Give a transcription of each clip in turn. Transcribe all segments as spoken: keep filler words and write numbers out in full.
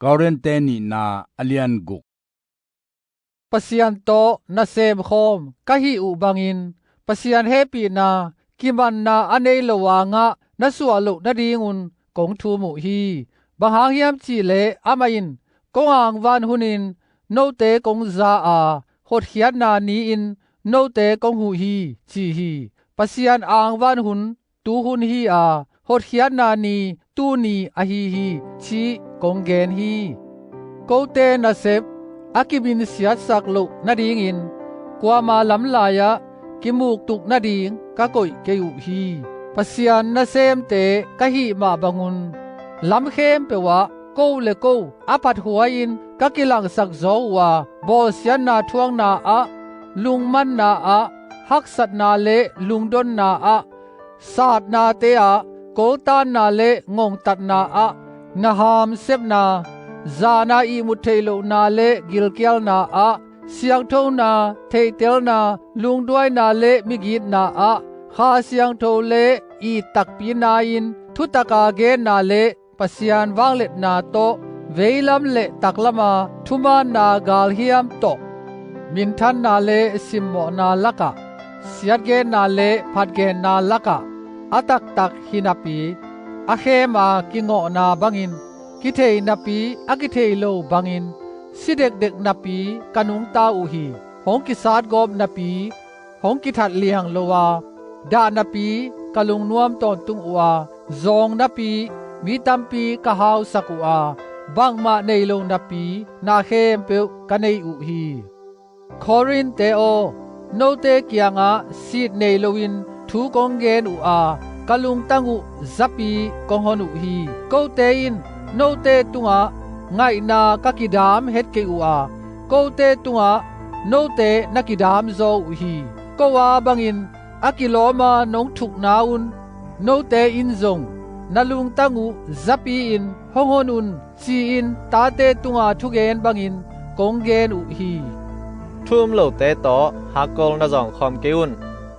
Korin te nihna a lian guk. Pasian tawh nasem khawm ka hih uh bangin Pasian hehpihna kimanna a nei lo a ngah na suah loh nadingun kong thum uh hi. Bang hang hiam cihleh amah in kong angvan hunin note kong za a, hotkhiatna ni-in note kong huh hi, ci hi. Pasian angvan hun tu hun hi a, hotkhiatna ni tuni ahi hi, cih kong gen hi. Kote nasep a kiminsiatsak loh nadingin kuama lamlai-ah kimuktuk nading ka koih kei uh hi. Pasian nasemte ka hih mah bangun lam khempeuh ah ko le ko a phathuai-in ka kilangsak zaw uh a, bawlsiatna thuakna ah, lungmanna ah, haksatna le lungdonna ah, satnate ah, koltanna le ngongtatna ah, na hamsepna, zana ihmut theih lohna le gilkialna ah, siangthona, theihtelna, lungduaina le migitna ah, Kha Siangtho le it takpina-in thutaka genna le Pasian vangliatna tawh veilam le taklama thumaanna galhiam tawh, minthanna le simmawhna lakah, siatgenna le phatgenna lakah a taktak hi napi, a khema kingawhna bangin kithei napi a kithei lo bangin si dekdek napi ka nungta uh hi. Hong kisatgawp napi hong kithat liang lo a, dah napi ka lungnuam tawntung uh a, zawng napi mi tampi ka hausak uh a, bangmah nei lo napi na khempeuh ka nei uh hi. Korin-te aw, note kiangah sit nei loin thu kong gen uh a, ka lungtang uh zapi kong hon uh hi. Kote in note tungah ngaihna ka kidam het kei uh a, kote tungah note na kidam zaw uh hi. Ko a bangin a kilawma nong thukna un note in zong na lungtang uh zapi-in hong hon un, ci-in tate tunga thugen bangin kong gen uh hi. Thu um lote tawh hakkol na zawngkhawm kei un.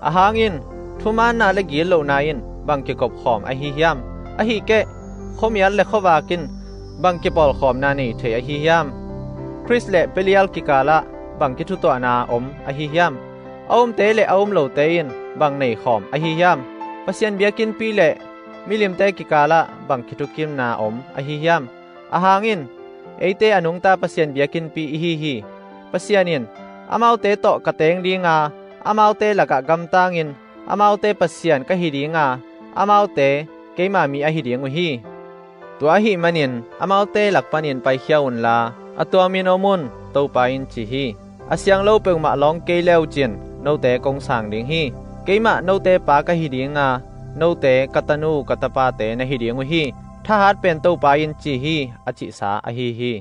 Ahang in thumaanna le gitlohna in bang kikopkhawm ahi hiam? Ahih keh khuamial le khuavak in bang kipawlkhawmna nei thei ahi hiam? Khrist le Belial kikalah bang kithutuahna om ahi hiam? A umte le a um lote in bang neikhawm ahi hiam? Pasian biakinnpi le milimte kikalah bang kithukimna om ahi hiam? Ahang in eite a nungta Pasian biakinnpi ihi hi. Pasian in amaute tawh ka teng dinga, amaute lakah gamtangin amaute Pasian ka hi dinga, amaute keima mi ahi ding uh hi. Tua ahih manin amaute lak panin paikhia unla, a tuamin om un, Topa in ci hi. A siang lo peuhmah lawng kei le uh cin note kong sang ding hi. Keimah note pa ka hi dinga, note ka tanu ka tapate na hi ding uh hi. Thahat pen Topa in ci hi, a cihsa ahi hi.